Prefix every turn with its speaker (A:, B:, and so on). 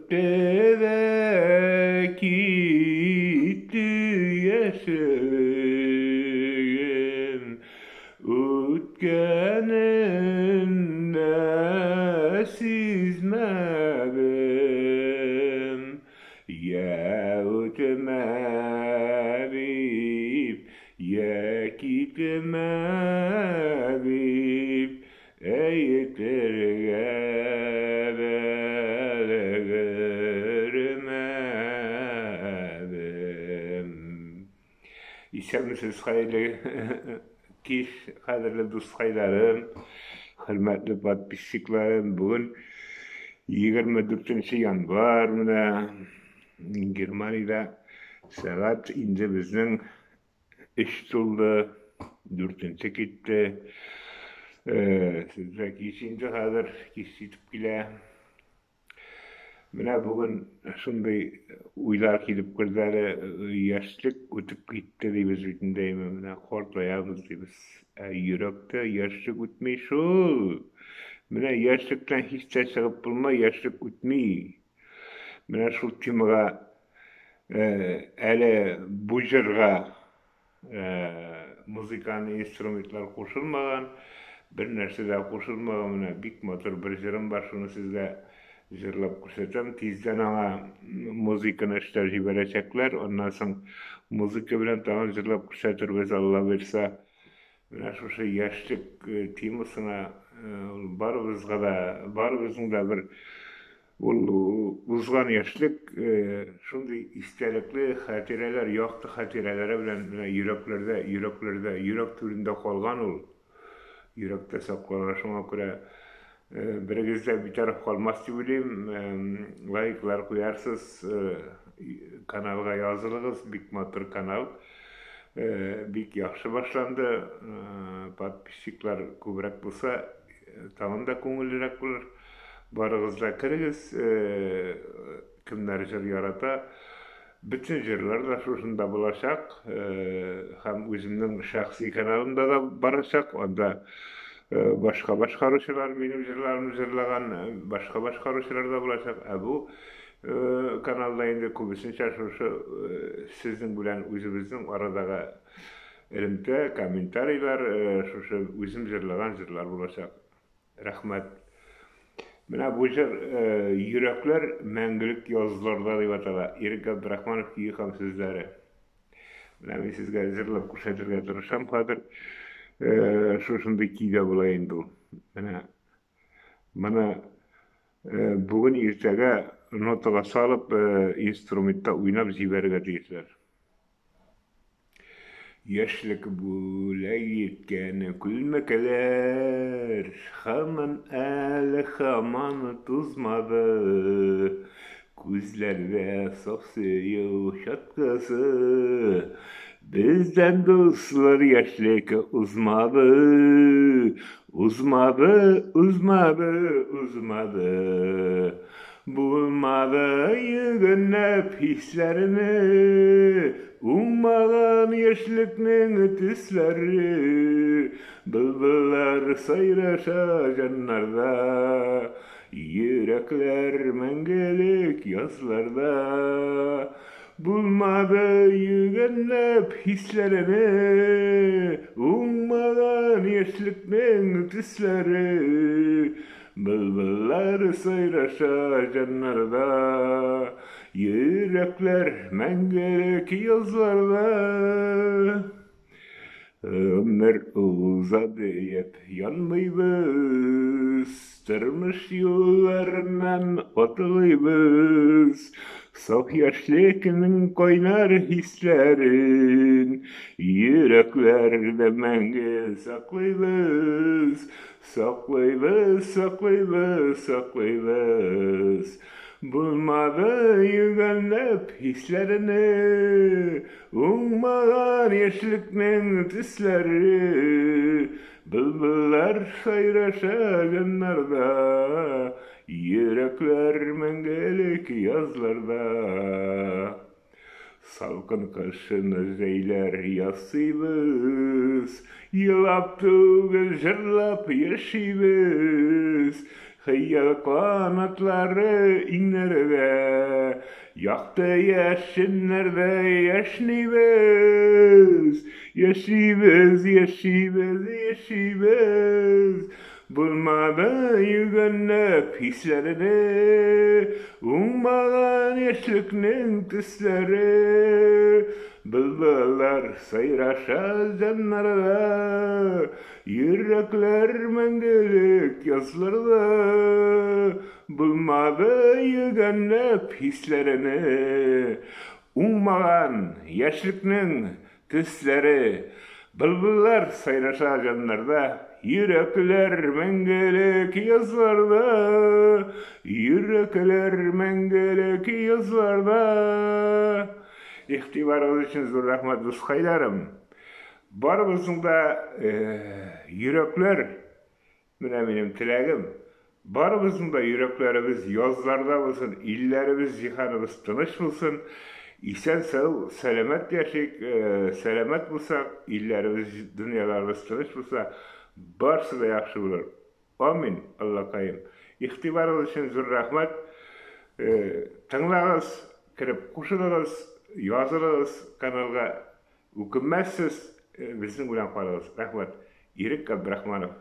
A: Үтте дә китте яшьлегем, үткәнен дә сизмәдем. Я үтмә дип, я китмә дип әйтергә дә өлгермәдем. Исәнмесез, хәерле кич, кадерле дускайларым, хөрмәтле подписчикларым. Бүген 24 январь, менә Германиядә сәгать инде безнең 3 тулды, 4 китте. Сездә кич инде хәзер, кич җитеп килә. Менә бүген шундый уйлар килеп керде әле, яшьлек үтеп китте дибез бит инде, менә картаябыз дибез. Ә йөрәктә яшьлек үтми шул. Менә яшьлектән һич тә чыгып булмый, яшьлек үтми. Менә шул темага әле бу җырга музыкальный инструментлар кушылмаган, бер нәрсә дә кушылмаган. Менә бик матур бер җырым бар, шуны сезгә җырлап күрсәтәм. Тиздән аңа музыканы эшләп җибәрәчәкләр. Аннан соң музыка белән тагын җырлап күрсәтербез, Алла боерса. Менә шушы яшьлек темасына ул барыбызга да, барыбызның да бер ул узган яшьлек шундый истәлекле хатирәләр, якты хатирәләре белән менә йөрәкләрдә, йөрәкләрдә, йөрәк түрендә калган ул. Йөрәктә саклана. Шуңа күрә берегез дә битараф калмас дип уйлыйм. Лайклар куярсыз, каналга язылыгыз, бик матур канал. Бик яхшы башланды. Подписчиклар күбрәк булса, тагын да күңеллерәк булыр. Барыгыз да керегез, кемнәр җыр ярата. Бөтен җырлар да шушында булачак һәм үземнең шәхси каналымда да барачак. Анда башка башкаручылар минем җырларымны җырлаган, башка башкаручылар да булачак. Ә бу каналда инде күбесенчә шушы сезнең белән үзебезнең арадагы элемтә, комментарийлар, шушы үзем җырлаган җырлар булачак. Рәхмәт. Менә бу җыр Йөрәкләр мәңгелек язларда дип атала. Ирек Габдрахманов көе һәм сүзләре. Менә мин сезгә җырлап күрсәтергә тырышам хәзер. Шушындый көйдә була инде ул. Менә моны бүген иртәгә нотага салып, инструментта уйнап җибәрергә тиешләр. Яшьлек бүләк иткән күлмәкләр һаман әле һаман тузмады. Күзләрдә саф сөю чаткысы, бездән дуслар яшьлек узмады. Узмады, узмады, узмады. Булмады йөгәнләп хисләрне, Уңмаган яшьлекнең төсләре. Былбыллар сайраша җаннарда, Йөрәкләр мәңгелек язларда. Булмады йөгәнләп хисләрне, Уңмаган яшьлекнең төсләре. Былбыллар сайраша җаннарда, Йөрәкләр мәңгелек язларда. Гомер уза диеп янмыйбыз, Тормыш юлларыннан атлыйбыз. Саф яшьлекнең кайнар хисләрен Йөрәкләрдә мәңге саклыйбыз. Саклыйбыз, саклыйбыз, саклыйбыз. Булмады йөгәнләп хисләрне, Уңмаган яшьлекнең төсләре. Былбыллар сайраша җаннарда, Йөрәкләр мәңгелек язларда. Салкын кышны җәйләр ясыйбыз, Елап түгел, җырлап яшибез. Хыял канатлары иңнәрдә, Якты яшеннәрдә яшьнибез. Яшибез, яшибез, яшибез. Булмады йөгәнләп хисләрне, Уңмаган яшьлекнең төсләре. Былбыллар сайраша җаннарда, Йөрәкләр мәңгелек язларда. Булмады йөгәнләп хисләрне, Уңмаган яшьлекнең төсләре. Былбыллар сайраша җаннарда, Йөрәкләр мәңгелек язларда. Йөрәкләр мәңгелек язларда. Игътибарыгыз өчен зур рәхмәт, дускайларым. Барыбызның да йөрәкләр, менә минем теләгем, барыбызның да йөрәкләребез язларда булсын, илләребез, җиһаныбыз тыныч булсын, исән-сау, сәламәт яшик, сәламәт булсак, илләребез, дөньяларыбыз тыныч булса, барсы да яхшы булыр. Амин, Аллакаем. Игътибарыгыз өчен зур рәхмәт. Тыңлагыз, кереп кушылыгыз, язылыгыз каналга. Үкенмәссез, безнең белән калыгыз. Рәхмәт. Ирек Габдрахманов.